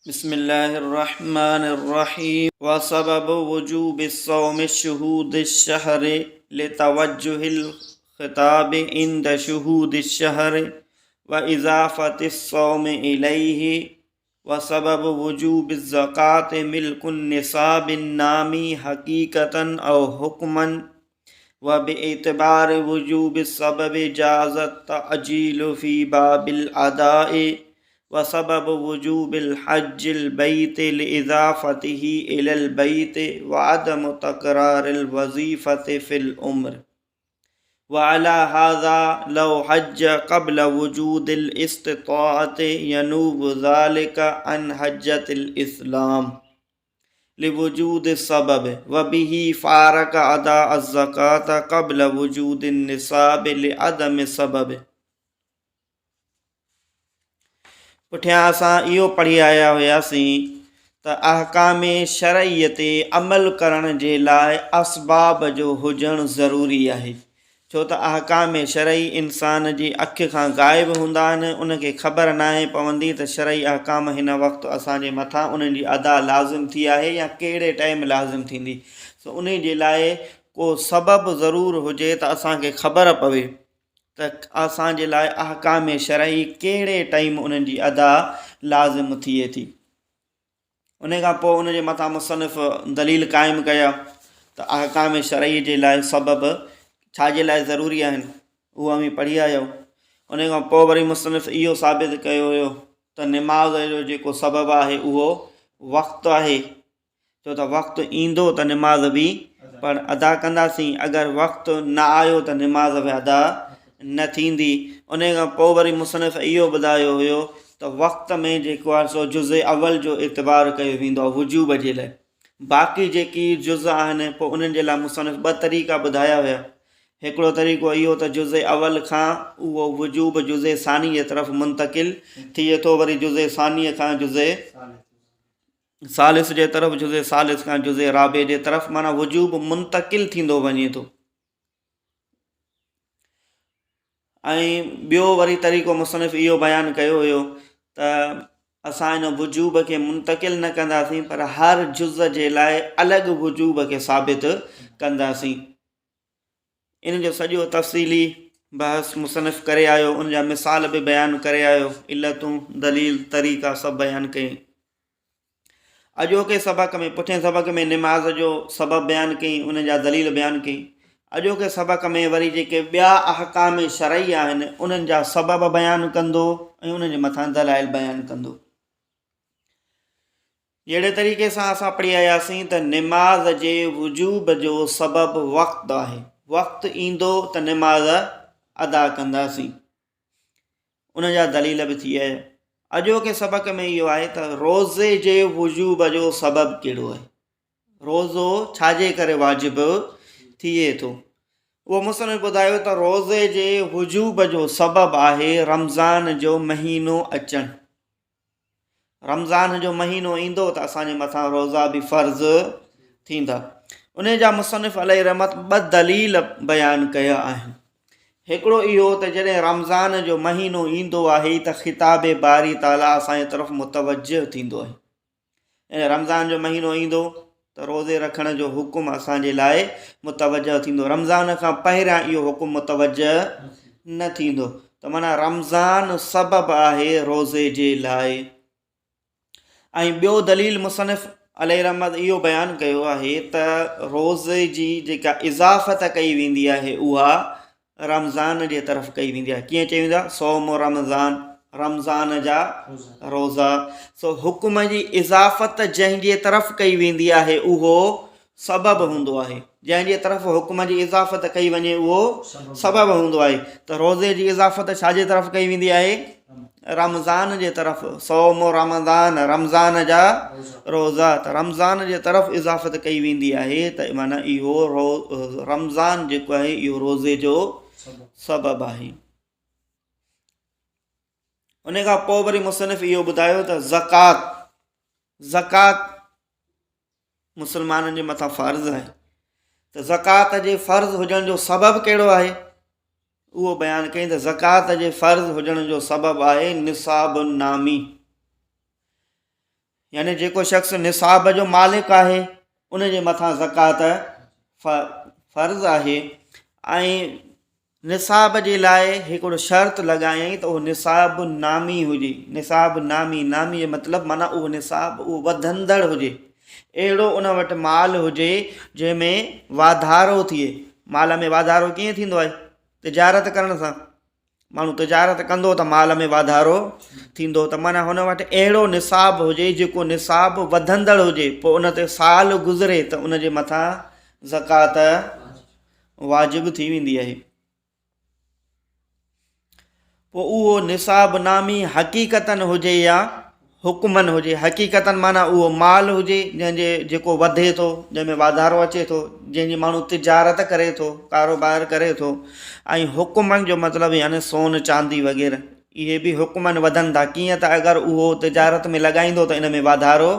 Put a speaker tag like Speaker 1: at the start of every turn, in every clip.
Speaker 1: بسم الله الرحمن الرحيم وسبب وجوب الصوم شهود الشهر لتوجه الخطاب عند شهود الشهر وإضافة الصوم إليه وسبب وجوب الزكاة ملك النصاب النامي حقيقة أو حكما وباعتبار وجوب السبب جاز التعجيل في باب الأداء وسبب وجوب الحج البيت لإضافته إلى البيت وعدم تكرار الوظيفة في الأمر وعلى هذا لو حج قبل وجود الاستطاعة ينوب ذلك عن حجة الإسلام لوجود السبب وبه فارق أداء الزكاة قبل وجود النصاب لعدم السبب پٺيان اسان اهو پڙهي آيا هياسين ته احڪام شرعي تي عمل ڪرڻ جي لاء اسباب جو هجڻ ضروري آهي ڇو ته احڪام شرعي انسان جي اک کان غائب هوندا آهن ان کي خبر ناهي پوندي ته شرعي احڪام هن وقت اسان جي مٿان انهن جي ادا لازم ٿي آهي يا ڪهڙي ٽائيم لازم ٿيندي سو انهي جي لاء ڪو سبب ضرور هجي ته اسان کي خبر پوي ته اسان جي لاء احڪام شرعي ڪهڙي ٽائيم انهن جي ادا لازم ٿئي ٿي. ان کان پوء ان جي مٿان مصنف دليل قائم ڪيا ته احڪام شرعي جي لاء سبب ڇا جي لاء ضروري آهن اهو اوهين پڙهي آيا آهيو. ان کان پوء وري مصنف اهو ثابت ڪيو هيو ته نماز جو جيڪو سبب آهي اهو وقت آهي. ڇو ته وقت ايندو ته نماز به پڻ ادا ڪنداسين اگر وقت نه آيو ته نماز به ادا نه ٿيندي ان کان پوء وري مصنف اهو ٻڌايو هيو ته وقت ۾ جيڪو آهي سو جز اول جو اعتبار ڪيو ويندو آهي وجوب جي لاء باقي جيڪي جز آهن پوء انهن جي لاء مصنف ٻه طريقا ٻڌايا هيا هڪڙو طريقو اهو ته جز اول کان اهو وجوب جز ثاني جي طرف منتقل ٿئي ٿو وري جز ثاني کان جز ثالث جي طرف جزء ثالث کان جزء رابع جي طرف معنيٰ وجوب منتقل ٿيندو وڃي ٿو ۽ ٻيو وري طريقو مصنف اهو بيان ڪيو هيو ته اسان ان وجوب کي منتقل نه ڪنداسين پر هر جز جي لاء الڳ وجوب کي ثابت ڪنداسين ان جو سڄو تفصيلي بحث مصنف ڪري آيو ان جا مثال به بيان ڪري آيو علتون دليل طريقا سڀ بيان ڪيائين اڄوڪي سبق ۾ پٺئين سبق ۾ نماز جو سبب بيان ڪيائين ان جا دليل بيان ڪيائين اڄوڪي سبق ۾ وري جيڪي ٻيا احڪام شرعي آهن انهن جا سبب بيان ڪندو ۽ انهن جي مٿان دلائل بيان ڪندو جهڙي طريقي سان اسان پڙهي آياسين ته نماز جي وجوب جو سبب وقت آهي وقت ايندو ته نماز ادا ڪنداسين ان جا دليل به ٿي آيا. اڄوڪي سبق ۾ اهو آهي ته روزي جي وجوب جو سبب ڪهڙو آهي؟ روزو ڇا جي ڪري واجب ٿئي ٿو؟ اهو مصنف ٻڌايو ته روزي جي وجوب جو سبب آهي رمضان جو مهينو اچڻ. رمضان جو مهينو ايندو ته اسان جي مٿان روزا به فرض ٿيندا. انهي جا مصنف عليه رحمت ٻه دليل بيان ڪيا آهن. هڪڙو اهو ته جڏهن رمضان جو مهينو ايندو آهي ته خطاب باري تعاليٰ اسان جي طرف متوجه ٿيندو آهي. يعني رمضان جو مهينو ايندو ته روزي رکڻ جو حڪم اسان جي لاء متوجه ٿيندو رمضان کان پهريان اهو حڪم متوجه نه ٿيندو ته معنيٰ رمضان سبب آهي روزي جي لاء ۽ ٻيو دليل مصنف عليه رحمت اهو بيان ڪيو آهي ته روزي جي جيڪا اضافت ڪئي ويندي آهي اها رمضان جي طرف ڪئي ويندي آهي ڪيئن چئي ويندو آهي صوم رمضان رمضان جا روزا سو حڪم جي اضافت جنهن جي طرف ڪئي ويندي آهي اهو سبب هوندو آهي جنهن جي طرف حڪم جي اضافت ڪئي وڃي اهو سبب هوندو آهي ته روزي جي اضافت ڇا جي طرف ڪئي ويندي آهي رمضان جي طرف صوم رمضان رمضان جا روزا ته رمضان جي طرف اضافت ڪئي ويندي آهي ته معنيٰ اهو رمضان جيڪو آهي اهو روزي جو سبب آهي ان کان پوء وري مصنف اهو ٻڌايو ته زڪوات زڪوات مسلمانن جي مٿان فرض آهي ته زڪوات جي فرض هجڻ جو سبب ڪهڙو آهي اهو بيان ڪئي ته زڪوات جي فرض هجڻ جو سبب آهي نصاب النامي. يعني جيڪو شخص نصاب جو مالڪ آهي ان جي مٿان زڪوات فرض آهي ۽ نصاب جي لاء هڪڙو شرط لڳايائين ته اهو نصاب نامي هجي نصاب نامي نامي جو مطلب معنيٰ اهو نصاب اهو وڌندڙ هجي اهڙو ان وٽ مال هجي جنهن ۾ واڌارو ٿئي مال ۾ واڌارو ڪيئن ٿيندو آهي تجارت ڪرڻ سان ماڻهو تجارت ڪندو ته مال ۾ واڌارو ٿيندو ته معنيٰ هن وٽ اهڙو نصاب هجي جيڪو نصاب وڌندڙ هجي پوء ان تي سال گذري ته ان جي مٿان زڪوات واجب ٿي ويندي آهي. پوء اهو نصاب نامي حقيقتاً هجي يا حڪماً هجي، حقيقتاً معنيٰ اهو مال هجي جنهن جي جيڪو وڌي ٿو، جنهن ۾ واڌارو اچي ٿو، جنهن جي ماڻهو تجارت ڪري ٿو، ڪاروبار ڪري ٿو ۽ حڪماً جو مطلب يعني سون چاندي وغيره اهي به حڪماً وڌن ٿا، ڪيئن ته اگر اهو تجارت ۾ لڳائيندو ته ان ۾ واڌارو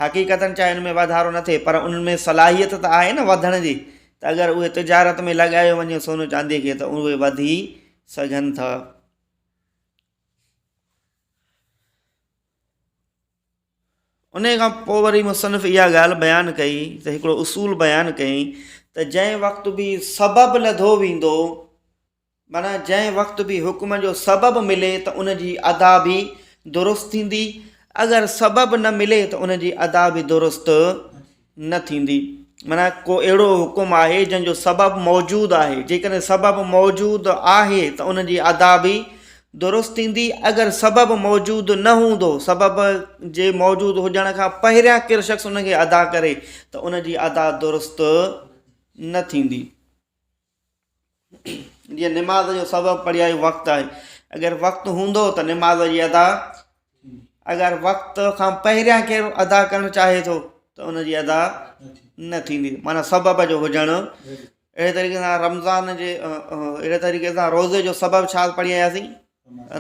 Speaker 1: حقيقتاً چاهي ان ۾ واڌارو نه ٿئي پر انهن ۾ صلاحيت ته آهي نه وڌڻ جي ته اگر اهي تجارت ۾ لڳايو وڃي سون چاندي کي ته اهي وڌي سگهن ٿا. ان کان پوء وري مصنف اها ڳالهه بيان ڪئي ته هڪڙو اصول بيان ڪيائين ته جنهن وقت به سبب لڌو ويندو معنيٰ جنهن وقت به حڪم جو سبب ملي ته ان جي ادا به درست ٿيندي، اگر سبب نه ملي ته ان جي ادا به درست نه ٿيندي. معنيٰ ڪو اهڙو حڪم آهي جنهن جو سبب موجود آهي، جيڪڏهن سبب موجود آهي ته ان جي ادا به درست ٿيندي، اگر سبب موجود نه هوندو، سبب جي موجود هجڻ کان پهريان ڪير شخص ان کي ادا ڪري ته ان جي ادا درست نه ٿيندي. جيئن نماز جو سبب پڙهي آيو وقت آهي اگر وقت هوندو ته نماز جي ادا اگر وقت کان پهريان ڪير ادا ڪرڻ چاهي ٿو ته ان جي ادا نه ٿيندي معنيٰ سبب جو هجڻ اهڙي طريقي سان رمضان جي اهڙي طريقي سان روزي جو سبب ڇا پڙهي آياسين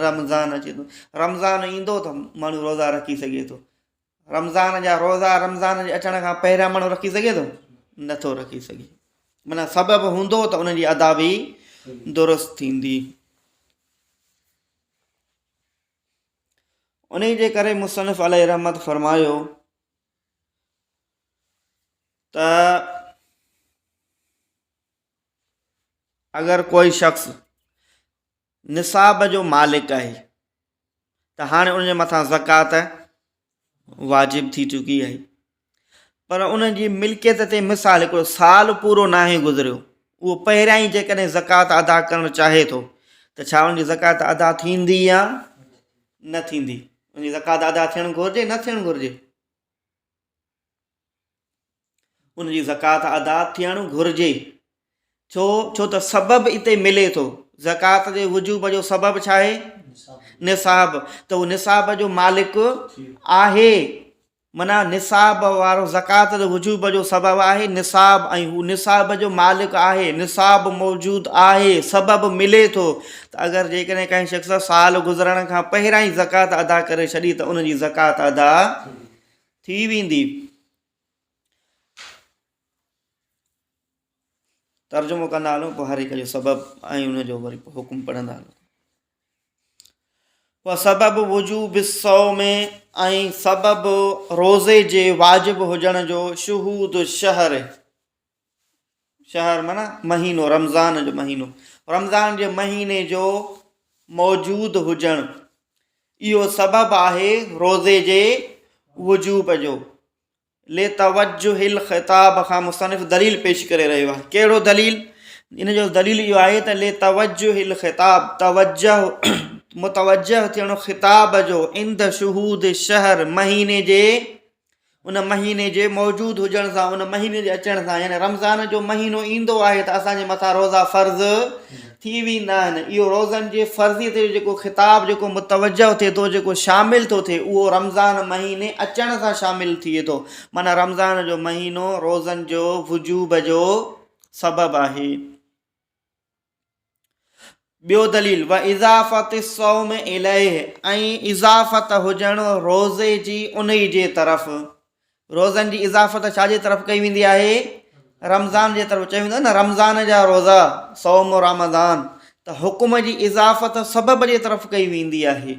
Speaker 1: رمضان اچي ٿو رمضان ايندو ته ماڻهو روزا رکي سگهي ٿو رمضان جا روزا رمضان جي اچڻ کان پهريان ماڻهو رکي سگهي ٿو؟ نٿو رکي سگهي. معنيٰ سبب هوندو ته ان جي ادا به درست ٿيندي. انهي جي ڪري مصنف عليه رحمت فرمايو ته اگر ڪوئي شخص نصاب جو مالڪ آهي ته هاڻي ان جي مٿان زڪوات واجب ٿي چڪي آهي پر ان جي ملڪيت تي مثال هڪڙو سال پورو ناهي گذريو اهو پهريان ئي جيڪڏهن زڪوات ادا ڪرڻ چاهي ٿو ته ڇا ان جي زڪوات ادا ٿيندي يا نه ٿيندي ان جي زڪوات ادا ٿيڻ گهرجي نه ٿيڻ گهرجي ان جي زڪوات ادا ٿيڻ گهرجي ڇو ڇو ته سبب اتي ملي ٿو زڪوات جي وجوب جو سبب ڇا آهي نصاب ته هو نصاب جو مالڪ آهي معنيٰ نصاب وارو زڪوات جو وجوب جو سبب آهي نصاب ۽ هو نصاب جو مالڪ آهي نصاب موجود آهي سبب ملي ٿو ته اگر جيڪڏهن ڪنهن شخص سال گذرڻ کان پهريان ئي زڪوات ادا ڪري ڇڏي ته ان جي زڪوات ادا ٿي ويندي. ترجمو ڪندا هلون پوء هر هڪ جو سبب ۽ ان جو وري پوء حڪم پڙهندا هلون. وسبب وجوب الصوم ۽ سبب روزي جي واجب هجڻ جو شهود الشهر شهر معنيٰ مهينو رمضان جو مهينو رمضان جي مهيني جو موجود هجڻ اهو سبب آهي روزي جي وجوب جو لتوجه الخطاب کان مصنف دليل پيش ڪري رهيو آهي ڪهڙو دليل ان جو دليل اهو آهي ته لتوجه الخطاب توجه متوجه ٿيڻ خطاب جو عند شهود شهر مهيني جي ان مهيني جي موجود هجڻ سان ان مهيني جي اچڻ سان يعني رمضان جو مهينو ايندو آهي ته اسان جي مٿان روزا فرض ٿي ويندا آهن اهو روزن جي فرضيت جو جيڪو خطاب جيڪو متوجه ٿئي ٿو جيڪو شامل ٿو ٿئي اهو رمضان مهيني اچڻ سان شامل ٿئي ٿو معنيٰ رمضان جو مهينو روزن جو وجوب جو سبب آهي ٻيو دليل، واضافة الصوم اليه ۽ اضافت هجڻ روزي جي انهي جي طرف، روزن جي اضافت ڇا جي طرف ڪئي ويندي آهي؟ رمضان جي طرف چيو ويندو آهي نه رمضان جا روزا صوم رمضان ته حڪم جي اضافت سبب جي طرف ڪئي ويندي آهي.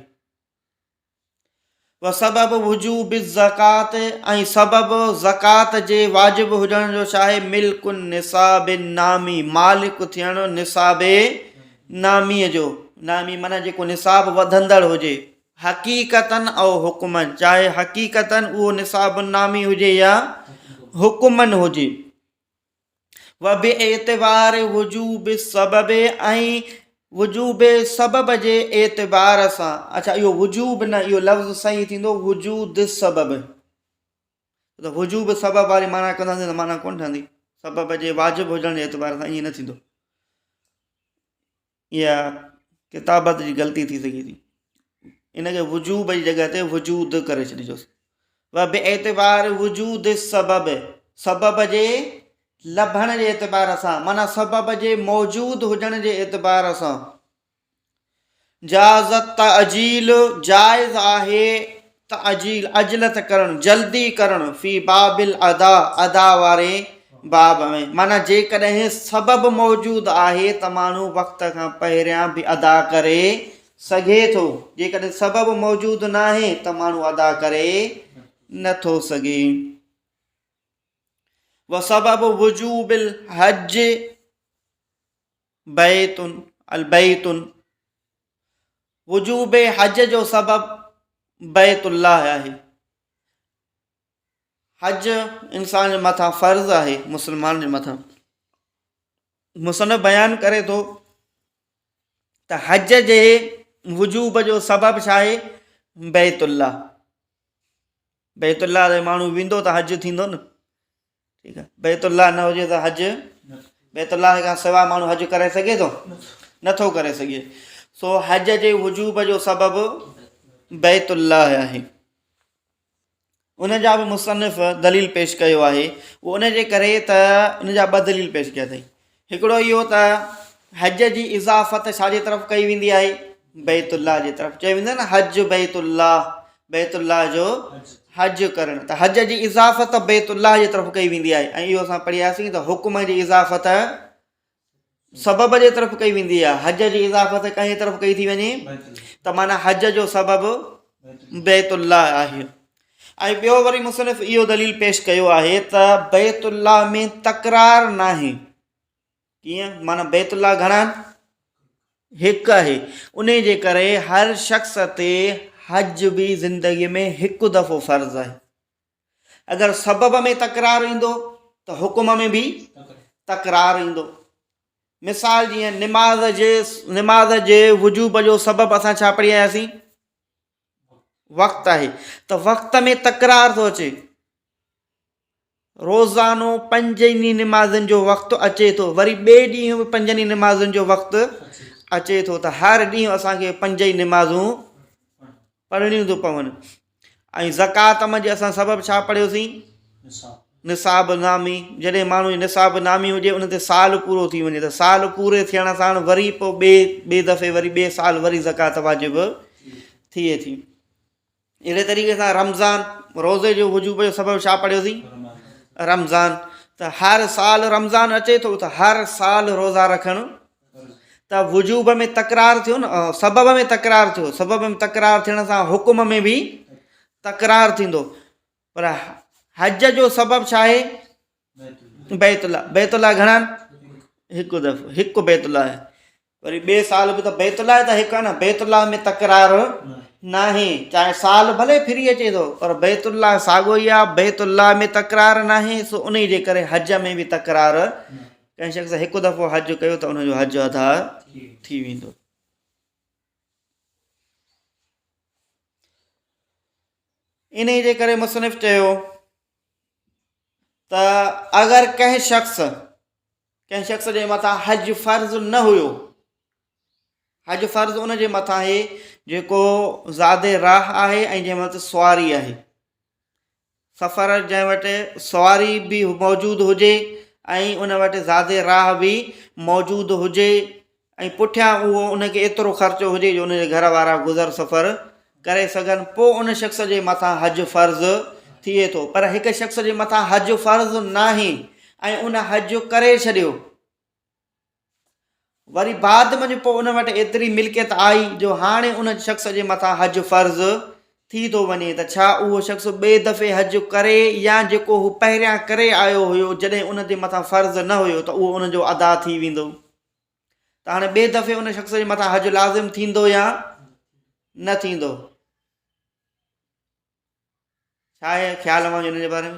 Speaker 1: وسبب وجوب الزڪوة ۽ سبب زڪوات جي واجب هجڻ جو ڇا آهي؟ ملڪ النصاب النامي مالڪ ٿيڻ نصاب نامي جو، نامي معنيٰ جيڪو نصاب وڌندڙ هجي، حقيقتاً او حڪماً چاهي حقيقتاً اهو نصاب النامي هجي يا حڪماً هجي. وباعتبار وجوب السبب ۽ وجوب سبب جي اعتبار سان اڇا اهو وجوب نه اهو لفظ صحيح ٿيندو وجود السبب ته وجوب سبب واري معنيٰ ڪنداسين ته معنيٰ ڪونه ٺهندي سبب جي واجب هجڻ جي اعتبار سان ائين نه ٿيندو اها ڪتابت جي غلطي ٿي سگهي ٿي ان کي وجوب جي جڳهه تي وجود ڪري ڇڏجوس وباعتبار وجود السبب سبب جي لڀڻ جي اعتبار سان معنيٰ سبب جي موجود هجڻ جي اعتبار سان جاز التعجيل جائز آهي تعجيل عجلت ڪرڻ جلدي ڪرڻ في باب الادا ادا واري باب ۾ معنيٰ جيڪڏهن سبب موجود آهي ته ماڻهو وقت کان پهريان به ادا ڪري سگهي ٿو جيڪڏهن سبب موجود ناهي ته ماڻهو ادا ڪري نٿو سگهي وسبب وجوب الحج بيت البيت وجوب حج جو سبب بيت الله آهي حج انسان جي مٿان فرض آهي مسلمان جي مٿان مصنف بيان ڪري ٿو ته حج جي وجوب جو سبب ڇا آهي بيت الله بيت الله تي ماڻهو ويندو ته حج ٿيندو نه ٺيڪ آهي بيت الله نه هجي ته حج بيت الله کان سواء ماڻهو حج ڪري سگهي ٿو نٿو ڪري سگهي سو حج جي وجوب جو سبب بيت الله آهي ان جا به مصنف دليل پيش ڪيو آهي اهو ان جي ڪري ته ان جا ٻه دليل پيش ڪيا اٿئي هڪڙو اهو ته حج جي اضافت ڇا جي طرف ڪئي ويندي آهي بيت الله جي طرف چيو ويندو آهي نه حج بيت الله بيت الله جو حج ڪرڻ ته حج جي اضافت بيت الله جي طرف ڪئي ويندي آهي ۽ اهو اسان پڙهياسين ته حڪم جي اضافت سبب جي طرف ڪئي ويندي آهي حج جي اضافت ڪنهن جي طرف ڪئي ٿي وڃي ته معنيٰ حج جو سبب بيت الله آهي ۽ ٻيو وري مصنف اهو دليل پيش ڪيو آهي ته بيت الله ۾ تڪرار ناهي ڪيئن معنيٰ بيت الله گهڻا هڪ آهي ان جي ڪري هر شخص تي حج به زندگي ۾ هڪ دفعو فرض آهي اگر سبب ۾ تڪرار ايندو ته حڪم ۾ به تڪرار ايندو مثال جيئن نماز جي نماز جي وجوب جو سبب اسان ڇا پڙهي آياسين وقت آهي ته وقت ۾ تڪرار ٿو اچي روزانو پنجن ئي نمازن جو وقت اچي ٿو وري ٻئي ڏينهن به پنجن ئي نمازن جو وقت اچي ٿو ته هر ڏينهن اسانکي پنج ئي نمازون پڙهڻيون ٿيون پون ۽ زڪوات منجهه اسان سبب ڇا پڙهيوسين؟ نصاب نامي جڏهن ماڻهو جي نصاب نامي هجي ان تي سال پورو ٿي وڃي ته سال پوري ٿيڻ ساڻ وري پوء ٻئي ٻئي دفعي وري ٻئي سال وري زڪوات واجب ٿئي ٿي اهڙي طريقي سان رمضان روزي جو وجوب جو سبب ڇا پڙهيوسين رمضان ته هر سال رمضان اچي ٿو ته هر سال روزا رکڻ ته وجوب ۾ تڪرار ٿيو نه سبب ۾ تڪرار ٿيو سبب ۾ تڪرار ٿيڻ سان حڪم ۾ به تڪرار ٿيندو پر حج جو سبب ڇا آهي بيت الله بيت الله گهڻا هڪ دفعو هڪ بيت الله آهي وري ٻئي سال به ته بيت الله ته هڪ آهي نه بيت الله ۾ تڪرار ناهي چاهي سال ڀلي ڦري اچي ٿو پر بيت الله ساڳو ئي آهي بيت الله ۾ تڪرار ناهي سو ان جي ڪري حج ۾ به تڪرار ڪنهن شخص هڪ دفعو حج ڪيو ته ان جو حج ادا ٿي ويندو. انهيء جي ڪري مصنف چيو ته اگر ڪنهن شخص ڪنهن شخص جي مٿان حج فرض نه هيو حج فرض ان جي مٿان آهي جيڪو زاد راهه آهي ۽ جنهن وٽ سواري آهي سفر جنهن وٽ سواري به موجود هجي ۽ ان وٽ زاد راهه به موجود هجي ۽ پٺيان اهو ان کي ايترو خرچ هجي جو ان جي گهر وارا گذر سفر ڪري سگهن پوء ان شخص جي مٿان حج فرض ٿئي ٿو پر هڪ شخص جي مٿان حج فرض ناهي ۽ ان حج ڪري ڇڏيو وري بعد منجهه پوء ان وٽ ايتري ملڪيت آئي جو هاڻي ان شخص جي مٿان حج فرض ٿي ٿو وڃي ته ڇا اهو شخص ٻئي دفعي حج ڪري يا جيڪو هو پهريان ڪري آيو هيو جڏهن ان جي مٿان فرض نه هيو ته اهو ان جو ادا ٿي ويندو ته هاڻي ٻئي دفعي ان شخص جي مٿان حج لازم ٿيندو يا نه ٿيندو؟ ڇا آهي خيال اوهان جو ان جي باري ۾؟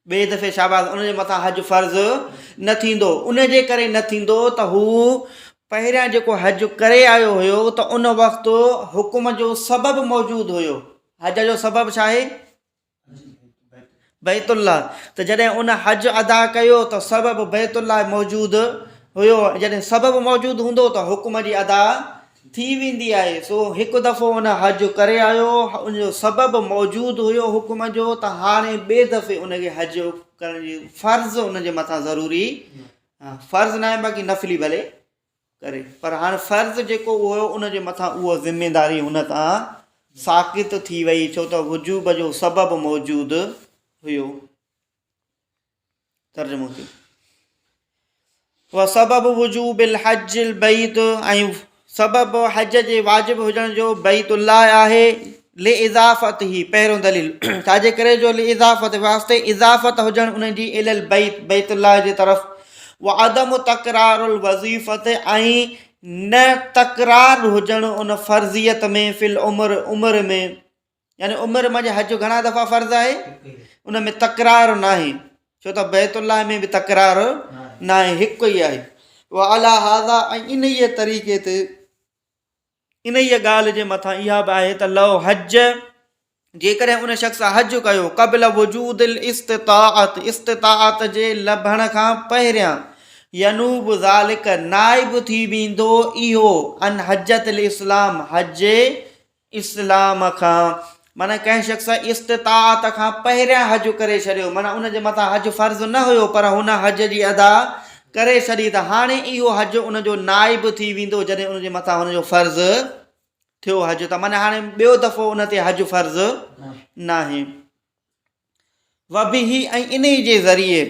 Speaker 1: ٻئي دفعي شاباس ان جي مٿان حج فرض نه ٿيندو ان جي ڪري نه ٿيندو ته هو پهريان جيڪو حج ڪري آيو هيو ته ان وقت حڪم جو سبب موجود هيو حج جو سبب ڇا آهي بيت الله ته جڏهن ان حج ادا ڪيو ته سبب بيت الله موجود هيو جڏهن سبب موجود هوندو ته حڪم جي ادا ٿي ويندي آهي سو هڪ دفعو ان حج ڪري آيو ان جو سبب موجود هيو حڪم جو ته هاڻي ٻئي دفعي ان کي حج ڪرڻ جي فرض ان جي مٿان ضروري فرض ناهي باقي نفلي ڀلي ڪري پر هاڻي فرض جيڪو هيو ان جي مٿان اها ذميداري هن تان ساقط ٿي وئي ڇو ته وجوب جو سبب موجود هيو ترجمو ٿيو وسبب وجوب الحج البيت ۽ سبب حج جي واجب هجڻ جو بيت الله آهي لاضافته پهريون دليل ڇا جي ڪري جو لاضافت واسطي اضافت هجڻ ان جي الى البيت بيت الله جي طرف وعدم تڪرار الوظيفه ۽ نه تڪرار هجڻ ان فرضيت ۾ في العمر عمر ۾ يعني عمر منجهه حج گهڻا دفعا فرض آهي ان ۾ تڪرار ناهي ڇو ته بيت الله ۾ به تڪرار ناهي هڪ ئي آهي وعلى هذا ۽ انهيء طريقي تي انهيء ڳالهه جي مٿان اها به آهي ته لو حج جيڪڏهن ان شخص حج ڪيو قبل وجود الاستطاعت استطاعت جي لڀڻ کان پهريان ينوب ذالڪ نائب ٿي ويندو اهو عن حجت الاسلام حج اسلام کان، معنيٰ ڪنهن شخص استطاعت کان پهريان حج ڪري ڇڏيو، معنيٰ ان جي مٿان حج فرض نه هيو پر هن حج جي ادا ڪري ڇڏي ته هاڻي اهو حج ان جو نائب ٿي ويندو جڏهن ان جي مٿان هن جو فرض ٿيو حج ته معنيٰ هاڻي ٻيو دفعو ان تي حج فرض ناهي. وبه ۽ انهي جي ذريعي.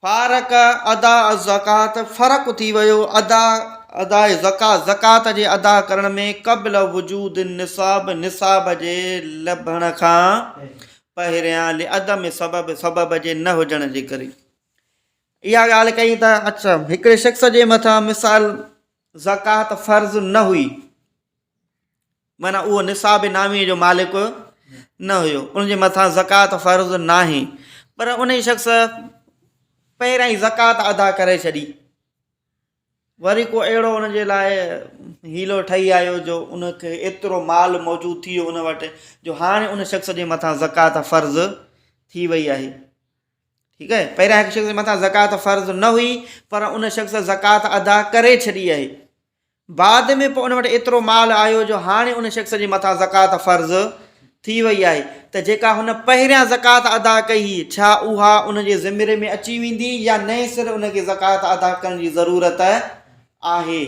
Speaker 1: فارق ادا الزڪوة فرق ٿي ويو ادا اداء زڪوة زڪوات جي ادا ڪرڻ ۾ قبل وجود النصاب نصاب جي لڀڻ کان پهريان لعدم سبب سبب جي نه هجڻ جي ڪري اها ڳالهه ڪئي ته اڇا هڪڙي شخص جي مٿان مثال زڪوات فرض نه هئي معنيٰ اهو نصاب نامي جو مالڪ نه هيو ان جي مٿان زڪوات فرض ناهي پر ان شخص پهريان ئي زڪوات ادا ڪري ڇڏي وري ڪو اهڙو ان جي لاء هيلو ٺهي آيو جو ان کي ايترو مال موجود ٿي ويو ان وٽ جو هاڻي ان شخص جي مٿان زڪوات فرض ٿي وئي آهي ٺيڪ آهي پهريان هڪ شخص جي مٿان زڪوات فرض نه هئي پر ان شخص زڪوات ادا ڪري ڇڏي آهي بعد ۾ پوء ان وٽ ايترو مال آيو جو هاڻي ان شخص جي مٿان زڪوات فرض ٿي وئي آهي ته جيڪا هن پهريان زڪوات ادا ڪئي هئي ڇا اها ان جي ذمري ۾ اچي ويندي يا نئين سر ان کي زڪوات ادا ڪرڻ جي ضرورت آهي؟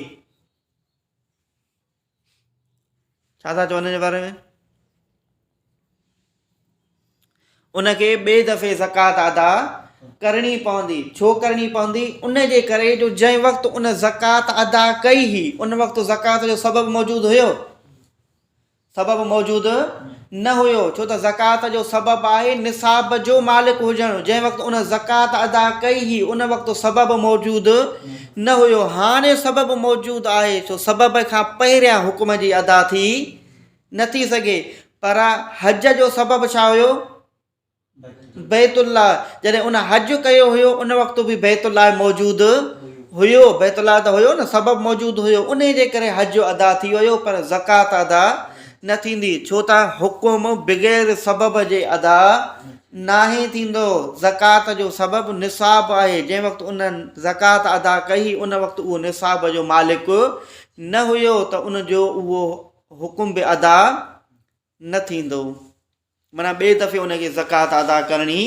Speaker 1: ڇا ٿا چئو ان جي باري ۾؟ ان کي ٻئي دفعي زڪوات ادا ڪرڻي پوندي. ڇو ڪرڻي پوندي؟ ان جي ڪري جو جنهن وقت ان زڪوات ادا ڪئي هئي ان وقت زڪوات جو سبب موجود هيو؟ سبب موجود نه هيو ڇو ته زڪوات جو سبب آهي نصاب جو مالڪ هجڻ جنهن وقت ان زڪوات ادا ڪئي هئي ان وقت سبب موجود نه هيو هاڻي سبب موجود آهي سو سبب کان پهريان حڪم جي ادا ٿي نه ٿي سگهي پر حج جو سبب ڇا هيو؟ بيت الله جڏهن ان حج ڪيو هيو ان وقت به بيت الله موجود هيو بيت الله ته هيو نه سبب موجود هيو ان جي ڪري حج ادا ٿي ويو پر زڪوات ادا نه ٿيندي ڇو ته حڪم بغير سبب جي ادا ناهي ٿيندو زڪوات جو سبب نصاب آهي جنهن وقت ان زڪوات ادا ڪئي ان وقت اهو نصاب جو مالڪ نه هيو ته ان جو اهو حڪم به ادا نه ٿيندو معنيٰ ٻئي دفعي ان کي زڪوات ادا ڪرڻي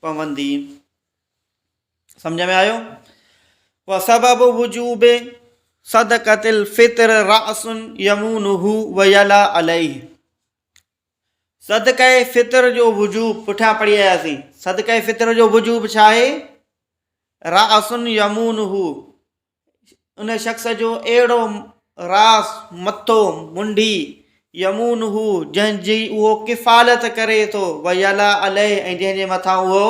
Speaker 1: پوندي سمجھ ۾ آيو وسبب وجوب صدقه الفطر راس يمونه ويلا عليه صدقه فطر جو وجوب پٺيان پڙهي آياسين صدقه فطر جو وجوب ڇا آهي راس يمونه ان شخص جو اهڙو راس، مٿو، منڍي، يمونه، جنهن جي اهو ڪفالت ڪري ٿو، ويلا عليه، ۽ جنهن جي مٿان اهو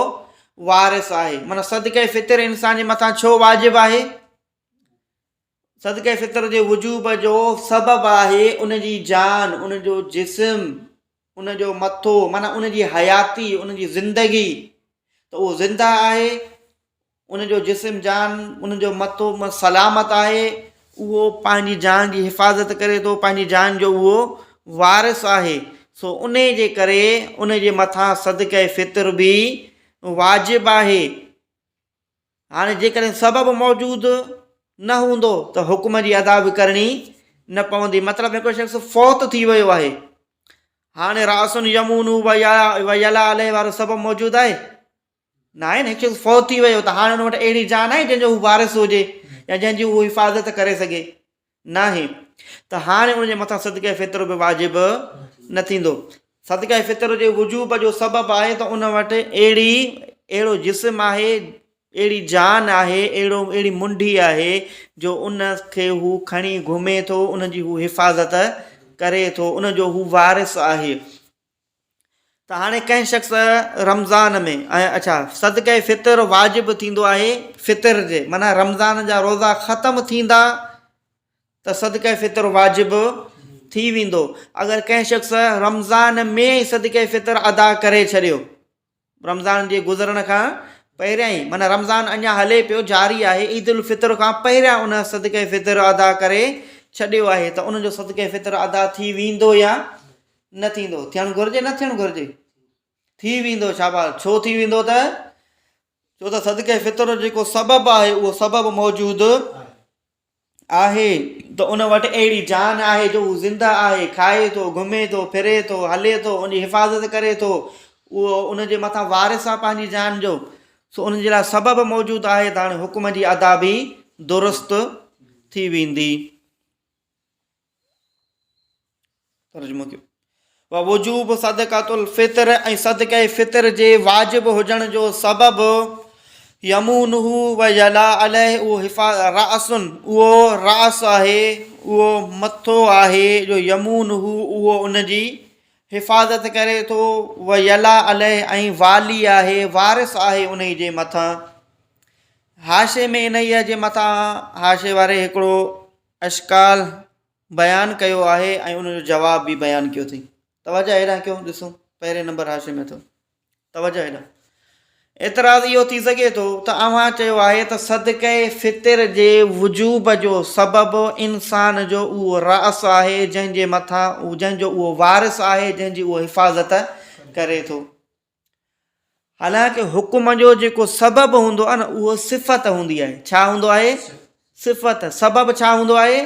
Speaker 1: وارث آهي. معنيٰ صدقه فطر انسان جي مٿان ڇو واجب آهي؟ صدقه فطر جي وجوب جو سبب آهي ان جي جان، ان جو جسم، ان جو مٿو، معنيٰ ان جي حياتي، ان جي زندگي، ته اهو زنده آهي، ان جو جسم جان، ان جو مٿو سلامت آهي، اهو پنهنجي جان جي حفاظت ڪري ٿو، پنهنجي جان جو اهو وارث آهي، سو انهي جي ڪري ان جي مٿان صدقه فطر به واجب آهي. هاڻي جيڪڏهن سبب موجود نه هوندو ته حڪم جي ادا به ڪرڻي نه پوندي. مطلب هڪڙو شخص فوت ٿي ويو آهي، هاڻي راسن يمون ويلا عليه وارو سبب موجود آهي ناهي نه؟ هڪ شخص فوت ٿي ويو ته هاڻي ان وٽ اهڙي جان آهي جنهن جو هو وارث هجي يا جنهن جي هو حفاظت ڪري سگهي؟ ناهي. ته هاڻي ان جي مٿان صدقه فطر به واجب نه ٿيندو. صدقه فطر جي وجوب جو سبب آهي ته ان وٽ اهڙي اهڙو جسم آهي، اهڙي جان آهي، اهڙو اهڙي منڍي آهي جو ان کي هو کڻي گهمي ٿو، ان جي هو حفاظت ڪري ٿو، ان جو هو وارث آهي. ته هاڻي ڪنهن شخص رمضان ۾ ۽ اڇا صدقه فطر واجب ٿيندو آهي فطر جي معنيٰ رمضان جا روزا ختم ٿيندا ته صدقه فطر واجب ٿي ويندو. اگر ڪنهن شخص رمضان ۾ ئي صدقه فطر ادا ڪري ڇڏيو، رمضان جي گذرڻ کان پهريان ئي، معنيٰ رمضان اڃا هلي پيو، جاري آهي، عيد الفطر کان پهريان ان صدقه فطر ادا ڪري ڇڏيو آهي ته ان جو صدقه فطر ادا ٿي ويندو يا نه ٿيندو؟ ٿيڻ گهرجي نه ٿيڻ گهرجي؟ ٿي ويندو. شاباش. ڇو ٿي ويندو؟ ته ڇو ته صدقه فطر جو جيڪو سبب آهي اهو سبب موجود آهي ته ان وٽ اهڙي جان آهي جو هو زنده آهي، کائي ٿو، گهمي ٿو، ڦري ٿو، هلي ٿو، ان جي حفاظت ڪري ٿو، اهو ان جي مٿان وارث آهي پنهنجي جان جو، سو ان جي لاء سبب موجود آهي ته هاڻي حڪم جي ادا به درست ٿي ويندي. ترجمو ڪيو. ووجوب صدقة الفطر ۽ صدقه فطر جي واجب هجڻ جو سبب يمونه ويلا عليه اهو حفا راس اهو راس آهي، اهو مٿو آهي جو يمونه اهو ان جي حفاظت ڪري ٿو، ويلا عليه ۽ والي آهي، وارث آهي انهي جي مٿان. حاشي ۾ انهيء جي مٿان حاشي واري هڪڙو اشڪال بيان ڪيو آهي ۽ ان جو جواب به بيان ڪيو اٿئي. توجه هيڏانهن ڪيو، ڏسو پهرين نمبر حاشي ۾ اٿو. توجه هيڏانهن. اعتراض اهو ٿي سگهي ٿو ته اوهان چيو آهي ته صدقه فطر جي وجوب جو سبب انسان جو اهو راس آهي جنهن جي مٿان جنهن جو اهو وارث آهي، جنهن جي اهو حفاظت ڪري ٿو. حالانڪه حڪم جو جيڪو سبب هوندو آهي نه اهو صفت هوندي آهي. ڇا هوندو آهي؟ صفت. سبب ڇا هوندو آهي؟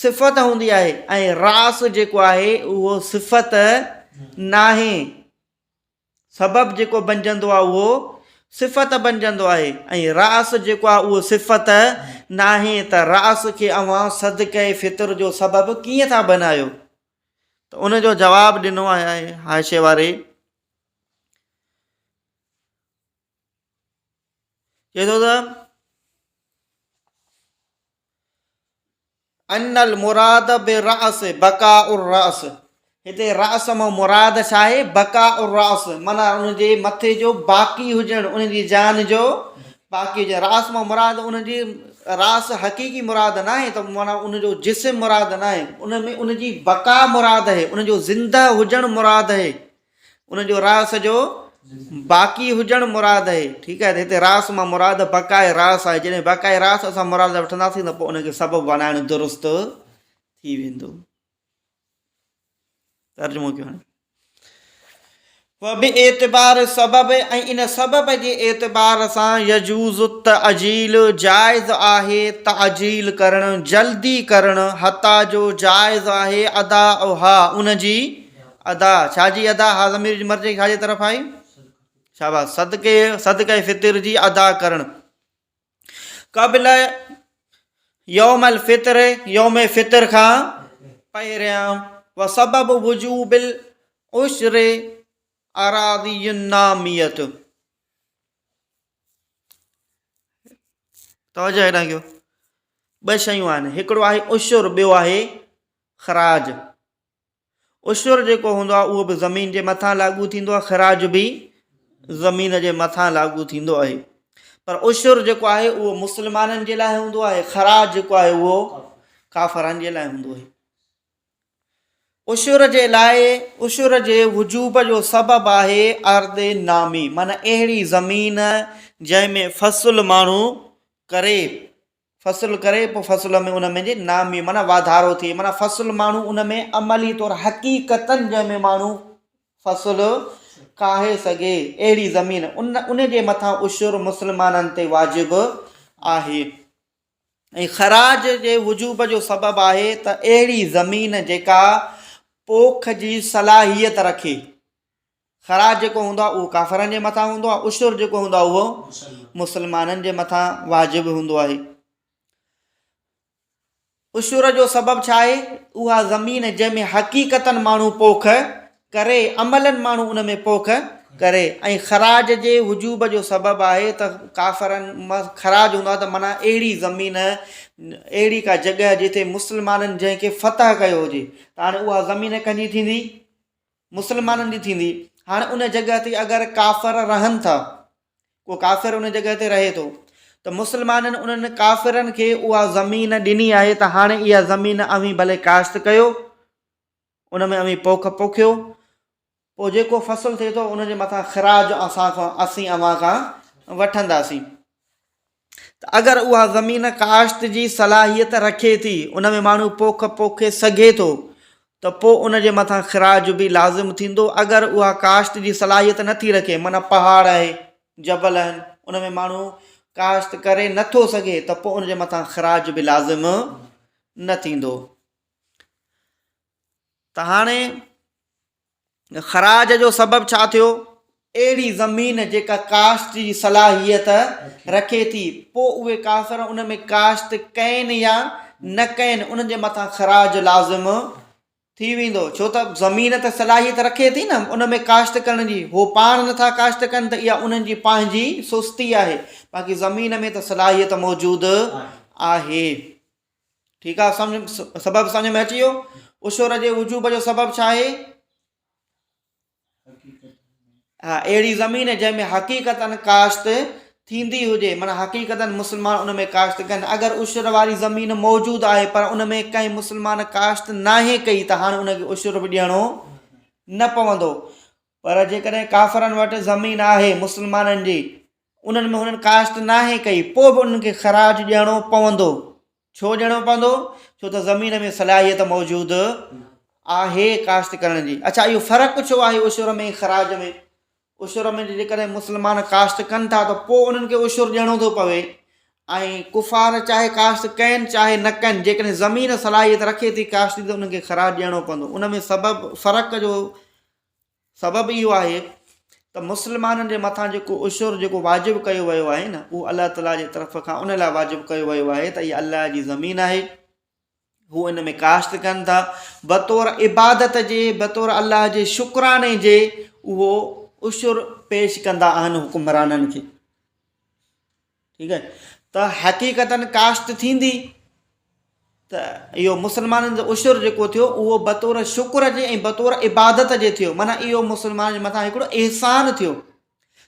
Speaker 1: صفت هوندي آهي ۽ راس جيڪو آهي اهو صفت ناهي. سبب جيڪو بنجندو آهي اهو صفت بنجندو آهي ۽ راس جيڪو آهي اهو صفت ناهي ته راس کي اوهان صدقه فطر جو سبب ڪيئن ٿا بنايو؟ ته ان جو جواب ڏنو آهي حاشي واري، چئي ٿو ته ان المراد بالراس بقاء الراس، هتي راس مان مراد ڇا آهي؟ بقاء الراس، معنيٰ ان جي مٿي جو باقي هجڻ، ان جي جان جو باقي هجڻ. راس مان مراد ان جي راس حقيقي مراد ناهي ته معنيٰ ان جو جسم مراد ناهي، ان ۾ ان جي بقا مراد آهي، ان جو زنده هجڻ مراد آهي، ان جو راس جو باقي هجڻ مراد آهي. ٺيڪ آهي، ته هتي راس مان مراد بقاء راس آهي. جڏهن بقاء راس اسان مراد وٺنداسين ته پوء ان کي سبب بنائڻ درست ٿي ويندو. ترجمو ڪيو هاڻي. وباعتبار السبب ۽ ان سبب جي اعتبار سان يجوز التعجيل جائز آهي تعجيل ڪرڻ، جلدي ڪرڻ، حتيٰ جو جائز آهي اداؤها ان جي ادا. ڇا جي ادا؟ ها ضمير جي مرجع ڇا جي طرف آهي؟ شاباش، صدقي، صدقه فطر جي ادا ڪرڻ. قبل يوم الفطر يوم فطر کان پهريان. وسبب وجوب العشر اراضي الناميت. توجه هيڏانهن ڪيو. ٻه شيون آهن، هڪڙو آهي عشر ٻيو آهي خراج. عشر جيڪو هوندو آهي اهو به زمين جي مٿان لاڳو ٿيندو آهي، خراج به زمين جي مٿان لاڳو ٿيندو آهي. پر عشر جيڪو آهي اهو مسلمانن جي لاء هوندو آهي، خراج جيڪو آهي اهو ڪافرن جي لاء هوندو آهي. عشر جي لاء عشر جي وجوب جو سبب آهي ارض نامي، معنيٰ اهڙي زمين جنهن ۾ فصل ماڻهو ڪري، فصل ڪري پوء فصل ۾ ان ۾ جي نامي معنيٰ واڌارو ٿئي، معنيٰ فصل ماڻهو ان ۾ عملي طور حقيقتاً جنهن ۾ ماڻهو فصل ڪاهي سگهي اهڙي زمين ان ان جي مٿان عشر مسلمانن تي واجب آهي ۽ خراج جي وجوب جو سبب آهي ته اهڙي زمين جيڪا پوک جي صلاحيت رکي. خراج جيڪو هوندو آهي اهو ڪافرن جي مٿان هوندو آهي، عشر جيڪو هوندو آهي اهو مسلمانن جي مٿان واجب هوندو آهي. عشر جو سبب ڇا آهي؟ اها زمين جنهن ۾ حقيقتاً ماڻهو پوک ڪري، عملاً ماڻهو ان ۾ پوک ڪري ۽ خراج جي وجوب جو سبب آهي ته ڪافرن خراج هوندو آهي ته معنيٰ اهڙي زمين اهڙي ڪا جڳهه جتي مسلمانن جنهن کي فتح ڪيو هجي ته هاڻي اها زمين ڪنهن جي ٿيندي؟ مسلمانن جي ٿيندي. هاڻي ان جڳهه تي اگر ڪافر رهن ٿا، ڪو ڪافر ان جڳهه تي رهي ٿو ته مسلمانن انهن ڪافرن کي اها زمين ڏني آهي ته هاڻي اها زمين اوهين ڀلي ڪاشت ڪيو، ان ۾ اوهين پوک پوکيو، پوء جيڪو فصل ٿئي ٿو ان جي مٿان خراج اسان کان اسين اوهان کان وٺنداسين. ته اگر اها زمين ڪاشت جي صلاحيت رکي ٿي، ان ۾ ماڻهو پوک پوکي سگهي ٿو ته پوء ان جي مٿان خراج به لازم ٿيندو، اگر اها ڪاشت جي صلاحيت نه ٿي رکي، معنيٰ پهاڙ آهي، جبل آهن، ان ۾ ماڻهو ڪاشت ڪري نه ٿو سگهي ته پوء ان جي مٿان خراج به لازم نه ٿيندو. ته هاڻي خراج جو سبب ڇا ٿيو؟ اهڙي زمين جيڪا ڪاشت جي صلاحيت رکي ٿي، پوء اهي ڪافر ان ۾ ڪاشت ڪين يا نه ڪين، انهن جي مٿان خراج لازم ٿي ويندو، ڇو ته زمين ته صلاحيت رکي ٿي نه ان ۾ ڪاشت ڪرڻ جي، هو پاڻ نٿا ڪاشت ڪن ته اها انهن جي پنهنجي سستي آهي، باقي زمين ۾ ته صلاحيت موجود آهي. ٺيڪ آ سمجھ سبب سمجھ ۾ اچي ويو؟ عشر جي وجوب جو سبب ڇا آهي؟ ها اهڙي زمين جنهن ۾ حقيقتاً ڪاشت ٿيندي هجي معنيٰ حقيقتاً مسلمان ان ۾ ڪاشت ڪن اگر عشر واري زمين موجود آهي پر ان ۾ ڪنهن مسلمان ڪاشت ناهي ڪئي ته هاڻي ان کي عشر به ڏيڻو نه پوندو پر جيڪڏهن ڪافرن وٽ زمين آهي مسلمانن جي انهن ۾ هنن ڪاشت ناهي ڪئي پوء به انهن کي خراج ڏيڻو پوندو. ڇو ڏيڻو پوندو؟ ڇو ته زمين ۾ صلاحيت موجود آهي ڪاشت ڪرڻ جي. اڇا اهو فرق ڇو آهي عشر ۾ خراج ۾؟ عشر ۾ جيڪڏهن مسلمان ڪاشت ڪن ٿا ته پوء انهن کي عشر ڏيڻو ٿو پوي ۽ ڪفار چاهي ڪاشت ڪن چاهي نه ڪن جيڪڏهن زمين صلاحيت رکي ٿي ڪاشت جي ته انهن کي خراج ڏيڻو پوندو. ان ۾ سبب فرق جو سبب اهو آهي ته مسلمانن جي مٿان جيڪو عشر جيڪو واجب ڪيو ويو آهي نه اهو الله تعاليٰ جي طرف کان ان لاء واجب ڪيو ويو آهي ته اها الله جي زمين آهي هو ان ۾ ڪاشت ڪن ٿا بطور عبادت جي بطور الله جي شڪراني جي اهو عشر پيش ڪندا آهن حڪمرانن کي ٺيڪ آهي ته حقيقتن ڪاشت ٿيندي ته اهو مسلمانن جو عشر جيڪو ٿيو اهو بطور شڪر جي ۽ بطور عبادت جي ٿيو معنيٰ اهو مسلمان جي مٿان هڪڙو احسان ٿيو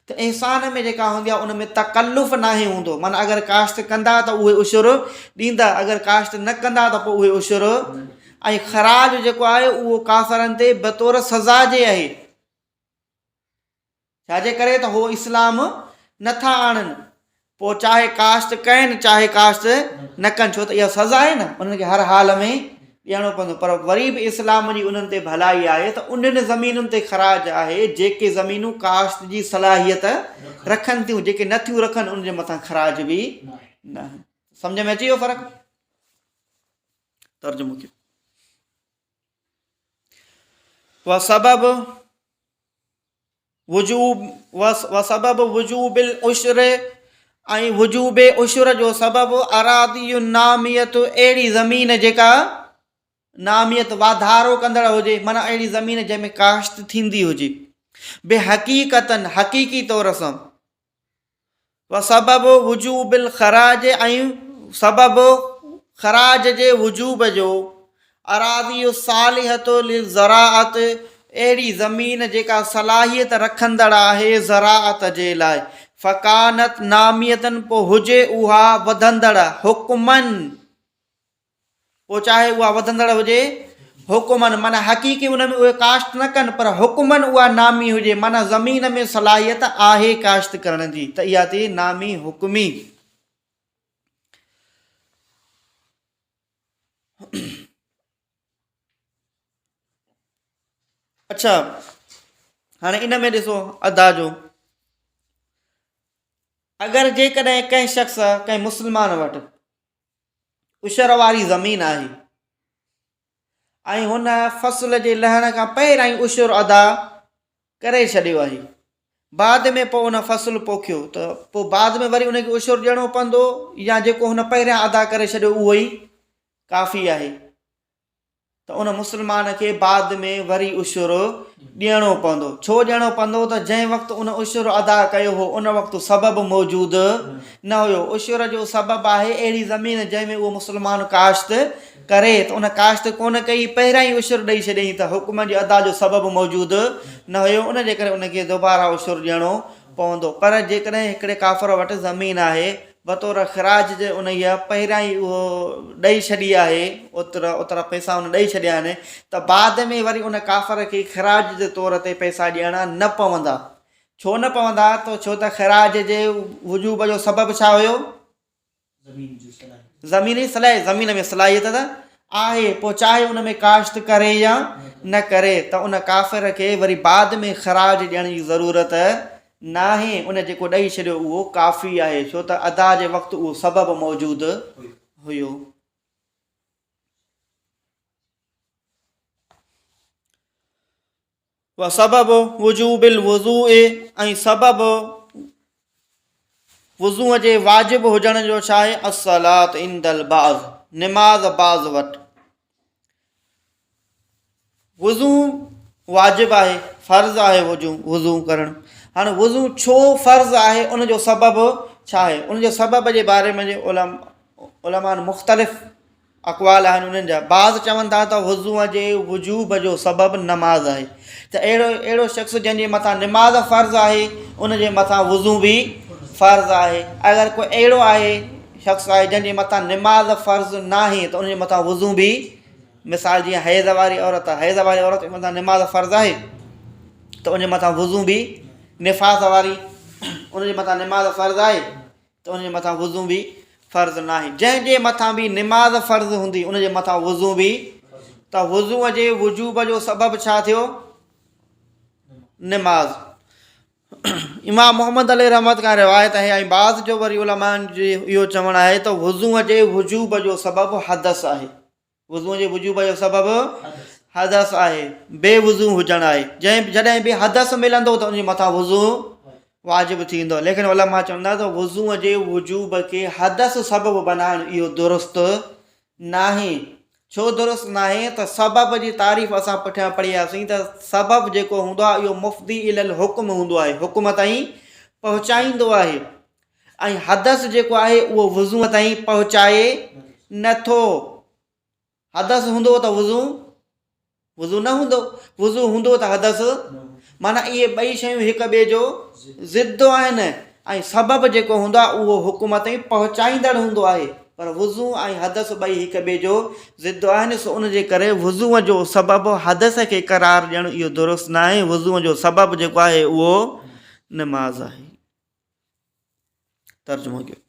Speaker 1: ته احسان ۾ جيڪا هوندي آهي ان ۾ تڪلف ناهي هوندو معنيٰ اگر ڪاشت ڪندا ته اهي عشر ڏيندا اگر ڪاشت نه ڪندا ته پوء اهي عشر ۽ خراج جيڪو آهي اهو ڪافرن تي بطور سزا جي آهي ڇا جي ڪري ته هو اسلام نه ٿا آڻن پوء چاهي ڪاشت ڪن چاهي ڪاشت نه ڪن ڇو ته اها سزا آهي نه انهن کي هر حال ۾ ڏيڻو پوندو پر وري به اسلام جي انهن تي ڀلائي آهي ته انهن زمينن تي خراج آهي جيڪي زمينون ڪاشت جي صلاحيت رکن ٿيون جيڪي نه ٿيون رکن انهن جي مٿان خراج به نه آهي سمجھ ۾ اچي ويو فرق ترجمو ڪيو وسبب وجوب وسبب وجوب العشر ۽ وجوب عشر جو سبب اراضي الناميت اهڙي زمين جيڪا ناميت واڌارو ڪندڙ هجي معنيٰ اهڙي زمين جنهن ۾ ڪاشت ٿيندي هجي بحقيقتاً حقيقي طور سان وسبب وجوب الخراج ۽ سبب خراج جي وجوب جو، اراضي الصالحة للزراعت اهڙي زمين جيڪا صلاحيت رکندڙ آهي زراعت جي لاء، فڪانت نامية پوء هجي اها وڌندڙ، حڪما پوء چاهي اها وڌندڙ هجي، حڪما معنيٰ حقيقي ان ۾ اهي ڪاشت نه ڪن پر حڪما اها نامي هجي معنيٰ زمين ۾ صلاحيت آهي ڪاشت ڪرڻ جي ته اها ٿي نامي حڪمي. اڇا هاڻي ان ۾ ڏسو ادا جو اگر جيڪڏهن ڪنهن شخص ڪنهن مسلمان وٽ عشر واري زمين آهي ۽ هن فصل جي لهڻ کان پهريان ئي عشر ادا ڪري ڇڏيو آهي بعد ۾ پوء ان فصل پوکيو ته پوء بعد ۾ وري ان کي عشر ڏيڻو پوندو يا جيڪو هن پهريان ادا ڪري ڇڏيو اهو ئي ڪافي آهي ته ان مسلمان کي بعد ۾ وري عشر ڏيڻو پوندو. ڇو ڏيڻو پوندو ته جنهن وقت ان عشر ادا ڪيو هو ان وقت سبب موجود نه هيو. عشر جو سبب آهي اهڙي زمين جنهن ۾ اهو مسلمان ڪاشت ڪري ته ان ڪاشت ڪونه ڪئي پهريان ئي عشر ڏئي ڇڏيائين ته حڪم جي ادا جو سبب موجود نه هيو ان جي ڪري ان کي دوباره عشر ڏيڻو پوندو. پر جيڪڏهن هڪڙي ڪافر وٽ زمين آهي بطور خراج جي انهيء پهريان ئي اهو ڏئي ڇڏي آهي، اوترا اوترا پئسا ان ڏئي ڇڏيا آهن ته بعد ۾ وري ان ڪافر کي خراج جي طور تي پئسا ڏيڻا نه پوندا. ڇو نه پوندا ته ڇو ته خراج جي وجوب جو سبب ڇا هيو؟ زمين جي صلاحيت، زمين ۾ صلاحيت ته آهي پوء چاهي ان ۾ ڪاشت ڪري يا نه ڪري ته ان ڪافر کي وري بعد ۾ خراج ڏيڻ جي ضرورت ناهي، ان جيڪو ڏئي ڇڏيو اهو ڪافي آهي، ڇو ته ادا جي وقت اهو سبب موجود هيو. وسبب وجوب الوضوء ۽ سبب وضوء جي واجب هجڻ جو ڇا آهي؟ الصلاة عند البعض نماز بعض وٽ. وضو واجب آهي فرض آهي وضو وضو ڪرڻ هاڻي وضو ڇو فرض آهي ان جو سبب ڇا آهي ان جي سبب جي باري ۾ علم علماء مختلف اقوال آهن انهن جا بعض چون ٿا ته وضو جي وجوب جو سبب نماز آهي ته اهڙو اهڙو شخص جنهن جي مٿان نماز فرض آهي ان جي مٿان وضو به فرض آهي اگر ڪو اهڙو آهي شخص آهي جنهن جي مٿان نماز فرض ناهي ته ان جي مٿان وضو به مثال جيئن حيض واري عورت آهي حيض واري عورت جي مٿان نماز فرض آهي ته ان جي مٿان وضو به نفاس واري ان جي مٿان نماز فرض آهي ته ان جي مٿان وضو به فرض ناهي جنهن جي مٿان به نماز فرض هوندي ان جي مٿان وضو به ته وضو جي وجوب جو سبب ڇا ٿيو نماز امام محمد عليه رحمت کان روايت آهي ۽ بعض جو وري علماء جي اهو چوڻ آهي ته وضو جي وجوب جو سبب حدث آهي وضو جي وجوب جو سبب حدث آهي بي وضو هجڻ آهي جنهن جڏهن به حدث ملندو ته ان جي مٿان وضو واجب ٿيندو ليڪن علماء چوندا ته وضو جي وجوب کي حدث سبب بنائڻ اهو درست ناهي. ڇو درست ناهي ته سبب جي تعريف اسان پٺيان پڙهي آياسين ته سبب جيڪو هوندو آهي اهو مفضي الي الحڪم هوندو آهي حڪم تائين پهچائيندو آهي ۽ حدث جيڪو آهي اهو وضوء تائين پهچائي نٿو حدث هوندو ته وضو وضو نه هوندو، وضو هوندو ته حدث معنيٰ اهي ٻئي شيون هڪ ٻئي جو ضد آهن ۽ سبب جيڪو هوندو آهي اهو حڪم تائين پهچائيندڙ هوندو آهي پر وضو ۽ حدث ٻئي هڪ ٻئي جو ضد آهن سو ان جي ڪري وضو جو سبب حدث کي قرار ڏيڻ اهو درست ناهي وضو جو سبب جيڪو آهي اهو نماز آهي ترجمو ڪيو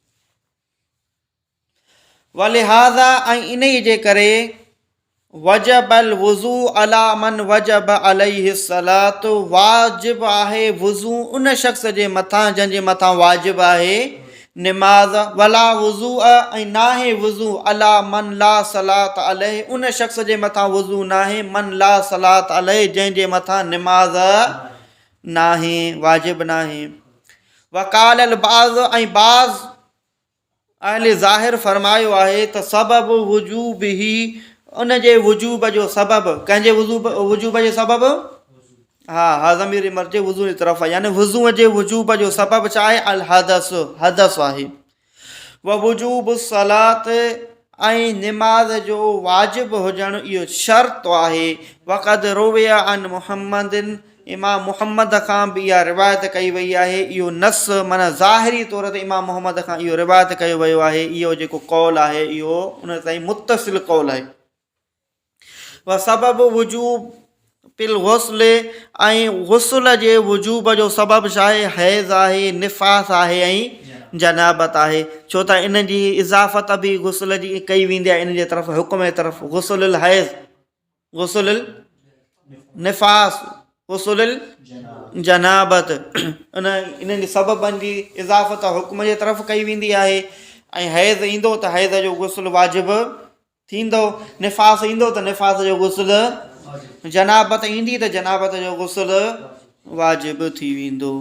Speaker 1: ولهذا ۽ انهيء جي ڪري وجب الوضوء علي من وجب عليه الصلاة واجب آهي وضو ان شخص جي مٿان جنهن جي مٿان واجب آهي نماز ولا وضوء ۽ ناهي وضو علي من لا صلاة عليه ان شخص جي مٿان وضو ناهي من لا صلاة عليه جنهن جي مٿان نماز ناهي واجب ناهي وقال البعض ۽ بعض اهل ظاهر فرمايو آهي ته سبب وجوبه ان جي وجوب جو سبب ڪنهن جي وجوب وجوب جو سبب ها ها ضمير مرجع وضو جي طرف يعني وضو جي وجوب جو سبب ڇا آهي الحدث حدث آهي ووجوب الصلاه ۽ نماز جو واجب هجڻ اهو شرط آهي. وقد روي عن محمد امام محمد کان به اها روايت ڪئي وئي آهي اهو نص معنيٰ ظاهري طور تي امام محمد کان اهو روايت ڪيو ويو آهي اهو جيڪو قول آهي اهو ان تائين متصل قول آهي. وسبب وجوب الغسل ۽ غسل جي وجوب جو سبب ڇا آهي؟ حيض آهي، نفاس آهي ۽ جنابت آهي ڇو ته ان جي اضافت به غسل جي ڪئي ويندي آهي ان جي طرف حڪم جي طرف غسل الحيض غسل النفاس غسل الجنابت ان انهن جي سببن جي اضافت حڪم جي طرف ڪئي ويندي آهي ۽ حيض ايندو ته حيض جو غسل واجب ٿيندو، نفاس ايندو ته نفاس جو غسل، جنابت ايندي ته جنابت جو غسل واجب ٿي ويندو.